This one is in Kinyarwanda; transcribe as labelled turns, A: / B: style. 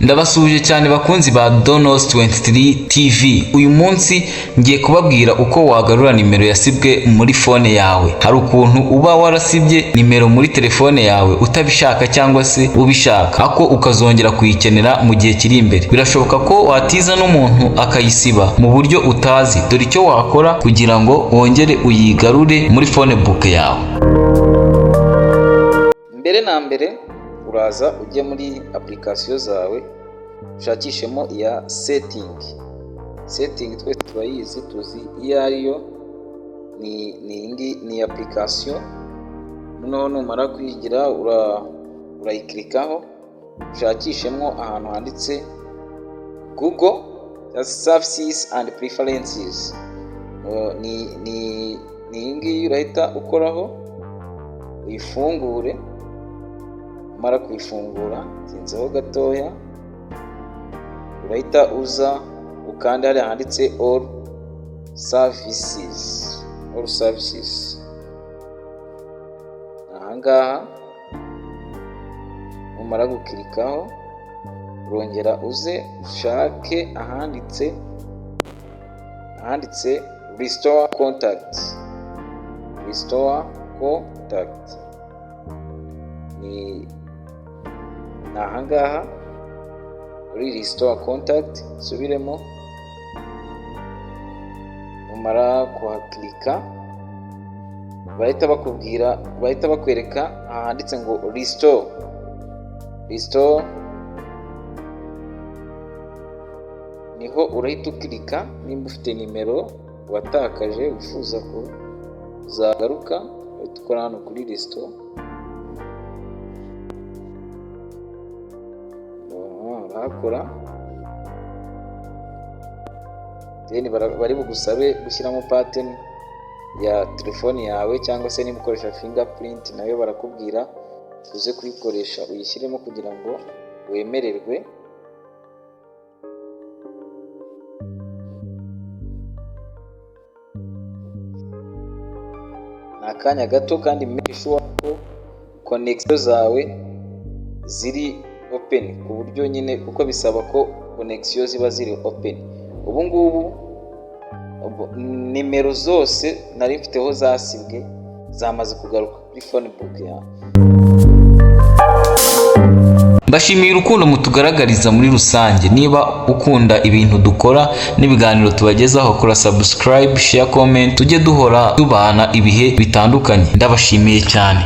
A: Ndabasuhuje cyane bakunzi ba Donos 23 TV. Uyu munsi ngiye kubabwira uko wagarura nimero yasibwe muri phone yawe. Hari ukuntu uba warasibye nimero muri telefone yawe utabishaka cyangwa se ubishaka, ako ukazongera kuyikenera mu gihe kiri imbere. Birashoboka ko watiza n'umuntu akayisiba mu buryo utazi. Dore icyo wakora kugira ngo wongere uyigarure muri phone book yawe.
B: Mbere na mbere uraza ujye muri application zawe, ushakishemo iya setting. Setting twese turayizi, tuzi iyo ariyo. Ni iyi ni application. Noneho numara kuyigira, urayikirikaho, ushakishemo ahantu handitse Google Services and Preferences. Ni iyi ngiyi. Urahita ukoraho uyifungure. Umara kuyifungura, tinzeho gatoya, urahita uza ukanda hariya handitse "All services". All services ahangaha. Numara gukirikaho, urongera uze ushake ahanditse "Restore contact". Restore contact ni ahangaha muri "Restore contact". Subiremo. Numara kuhakirika, bahita bakubwira, bahita bakwereka ahanditse ngo "Restore". Restore niho urahita ukirika. Nimba ufite nimero watakaje wifuza ko zagaruka, uhita ukora hano kuri "Restore". Urahakora, then bari bugusabe gushyiramo pattern ya telefoni yawe, cyangwa se niba ukoresha fingerprint nayo barakubwira uze kuyikoresha uyishyiremo kugira ngo wemererwe. Ni akanya gato, kandi make sure ko connection zawe ziri open, ku buryo nyine, kuko bisaba ko connection ziba ziri open. Ubu ngubu nimero zose nari mfiteho zasibwe zamaze kugaruka kuri phone book yawe.
A: Mbashimiye urukundo mutugaragariza muri rusange. Niba ukunda ibintu dukora n'ibiganiro tubagezaho, kora subscribe, share, comment, tujye duhora tubana ibihe bitandukanye. Ndabashimiye cyane.